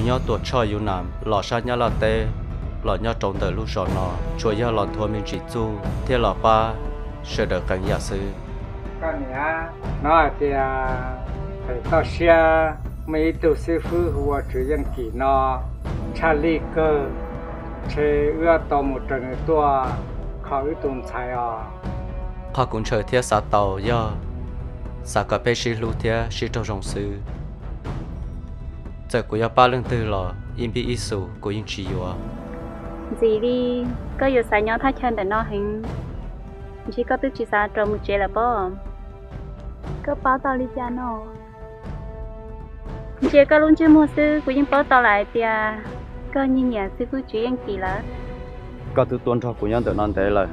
Nyob Tuam Tshoj Yus Nam los sab Nyab Laj teb, los nyob rau ntawm lub zos no, tsuas yog los nthuav me ntsis txuj thiab los pab sawv daws qee yam xwb. Koj niam, hnov hais tias pem toj siab muaj ib tug xib fwb hu ua Tswv Yeej Kim no tshaj lij kawg, ntshe wb yuav tau mus raws nws tuaj kho wb tus ntxhais os. Qhov kuv ntshaw thiab xav tau yog xav kom peb sib hlub thiab sib raug zoo xwb. Txawm kuv yuav pab leej twg los ib npib ib xus kuv yeej tsis yuav. Ntxim li, koj yuav xav nyob thaj chaw ntawm no heev, ntshe koj twb tsis xav rov mus tsev lawm pob. Koj paub tau li cas no? Ntsia koj lub ntsej muag xwb kuv yeej paub tau lawm hais tias koj nyiag nyiam xib fwb Tswv Yeej Kim lawm. Koj twb tuaj nrog kuv nyob ntawm no ntev lawm,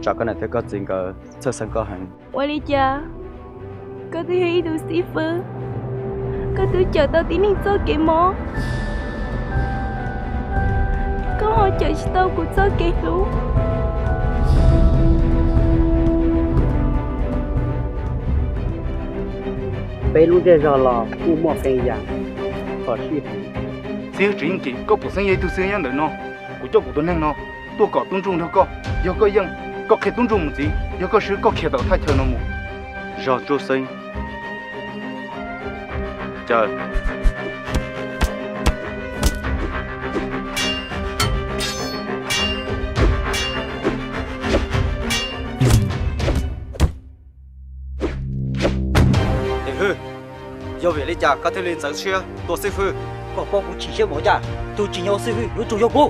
tsam koj niam thiab koj txiv nkawd txhawj xeeb koj heev. Ua li cas koj twb yog ib tug xib fwb, koj twb cawm tau tib neeg txoj kev mob, koj ho cawm tsis tau kuv txoj kev hlub? Peb lub zej zog los kuj muaj qee yam txhawj sib heev. Xib hwb Tswv Yeej Kim, koj pom xeeb yog ib tug xib hwb nyob ntawm no, kuv coj kuv tus neeg no tuaj kom tub ntsuj nrog koj. Yog koj yeej, koj qhia tub ntsuj mus txiv, yog koj swb koj khiav tawm thaj chaw no mus. Zog Tsuj Xeeb, caw. Hwm, yog vim li cas koj thiaj li ntxeev siab tua xib fwb? Koj paub kuv chim siab npaum cas, tus tsis nyob xib fwb yuav tsum yog kuv.